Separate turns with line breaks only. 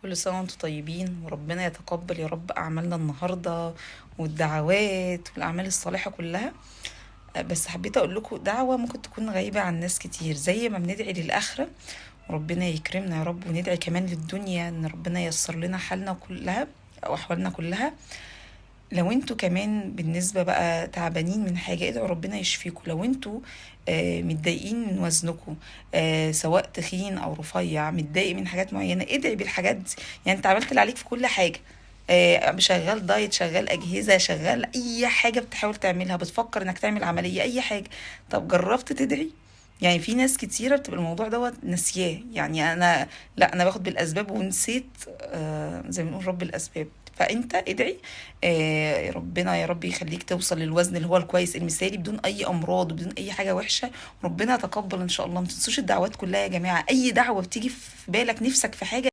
كل سنة وانتم طيبين، وربنا يتقبل يا رب أعمالنا النهاردة والدعوات والأعمال الصالحة كلها. بس حبيت أقول لكم دعوة ممكن تكون غايبة عن ناس كتير. زي ما بندعي للآخرة وربنا يكرمنا يا رب، وندعي كمان للدنيا إن ربنا ييسر لنا حالنا كلها أو أحوالنا كلها. لو انتوا كمان بالنسبة بقى تعبانين من حاجة، ادعوا ربنا يشفيكوا. لو انتوا متضايقين من وزنكوا، سواء تخين او رفيع، متضايق من حاجات معينة، ادعي بالحاجات دي. يعني انت عملت اللي عليك في كل حاجة، شغال دايت، شغال اجهزة، شغال اي حاجة بتحاول تعملها، بتفكر انك تعمل عملية، اي حاجة. طب جربت تدعي؟ يعني في ناس كتيرة بتبقى الموضوع دوت ناسياه. يعني انا لا، انا باخد بالاسباب ونسيت، زي ما بنقول رب الاسباب. فانت ادعي، ربنا يا رب يخليك توصل للوزن اللي هو الكويس المثالي، بدون اي امراض وبدون اي حاجة وحشه. ربنا يتقبل ان شاء الله. ما تنسوش الدعوات كلها يا جماعه، اي دعوه بتيجي في بالك نفسك في حاجة.